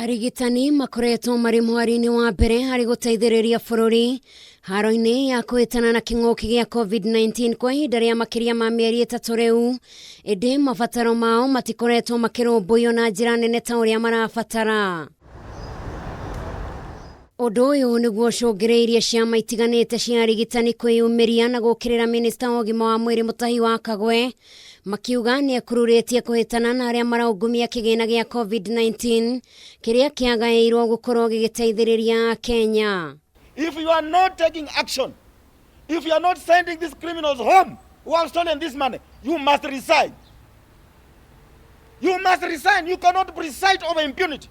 Arigitani makoretwo marĩ mwari-inĩ wa mbere harĩ gũteithĩrĩria bũrũri haro-inĩ ya kũhĩtana na kĩng'ũki gĩa COVID-19 kwa ihinda rĩa makĩria ma mĩeri 3 rĩu, ĩndĩ mabataro mao matikoretwo makĩrũmbũiyo na njĩra nene ta ũrĩa marabatara. Ũndũ ũyũ nĩguo ũcũngĩrĩirie ciama itiganĩte cia arigitani kwĩyumĩria na gũkĩrĩra minista wa ũgima wa mwĩrĩ Mutahi wa Kagwe makiuga nĩ ekururĩtie kũhĩtana na arĩa maraungumia kĩgĩna gĩa COVID-19 kĩrĩa kĩagaĩirwo gũkorwo gĩgĩteithĩrĩria Akenya. If you are not taking action, if you are not sending these criminals home who have stolen this money, you must resign. You must resign. You cannot preside over impunity.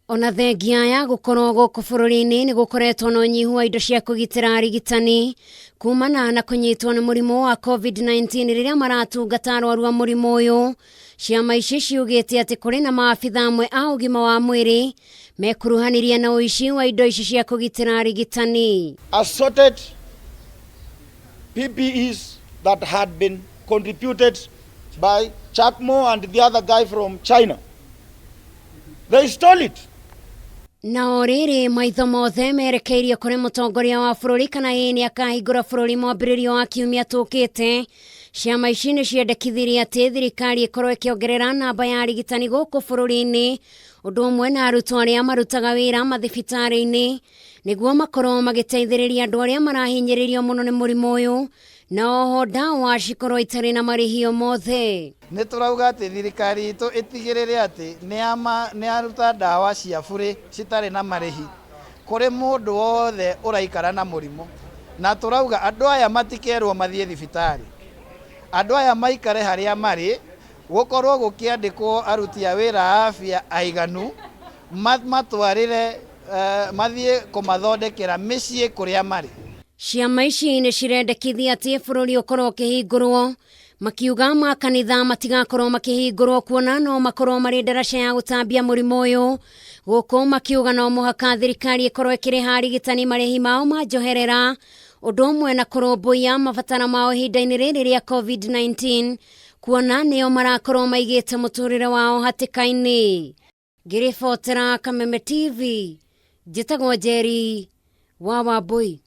Ona thengia ya gũkorwo gũkũ bũrũri-inĩ nĩ gũkoretwo na ũnyihu wa indo cia kũgitĩra arigitani kumana na kũnyitwo nĩ mũrimũ wa COVID-19 rĩrĩa maratungata arwaru a mũrimũ ũyũ, ciama ici ciugĩte atĩ kũrĩ na maabitha amwe a ũgima wa mwĩrĩ mekuruhanirie na ũici wa indo ici cia kũgitĩra arigitani. Assorted PPEs that had been contributed by Jack Ma and the other guy from China. They stole it. Na o rĩrĩ maitho mothe merekeirio kũrĩ mũtongoria wa bũrũri kana ĩĩ nĩ akahingũra bũrũri mwambĩrĩrio wa kiumia tũkĩte, ciama ici nĩ ciendekithirie atĩ thirikari ĩkorwo ĩkĩongerera namba ya arigitani gũkũ bũrũri-inĩ, ũndũ ũmwe na arutwo arĩa marutaga wĩra mathibitarĩ-inĩ nĩguo makorwo magĩteithĩrĩria andũ arĩa marahinyĩrĩrio mũno nĩ mũrimũ ũyũ, na oho ndawa cikorwo itarĩ na marĩhio mothe. Nĩ tũrauga atĩ thirikari itũ ĩtigĩrĩre atĩ nĩ yaruta ndawa cia bũrĩ citarĩ na marĩhi kũrĩ mũndũ wothe ũraikara na mũrimũ, na tũrauga andũ aya matikerwo mathiĩ thibitarĩ, andũ aya maikare harĩa marĩ, gũkorwo gũkĩandĩkwo aruti a wĩra a afya aiganu, matwarĩre mathiĩ kũmathondekera mĩciĩ kũrĩa marĩ. Ciama ici nĩ cirendekithia atĩ bũrũri ũkorwo ũkĩhingũrwo, makiuga makanitha matigakorwo makĩhingũrwo kuona no makorwo marĩ ndaraca ya gũtambia mũrimũ ũyũ, gũkũ makiuga no mũhaka thirikari ĩkorwo ĩkĩrĩha arigitani marĩhi mao ma njoherera, ũndũ ũmwe na kũrũmbũiya mabataro mao ihinda-inĩ rĩrĩ rĩa COVID-19 kuona nĩo marakorwo maigĩte mũtũrĩre wao hatĩka-inĩ. Ngĩribotera Kameme TV, njĩtagwo Njeri wa Wambui.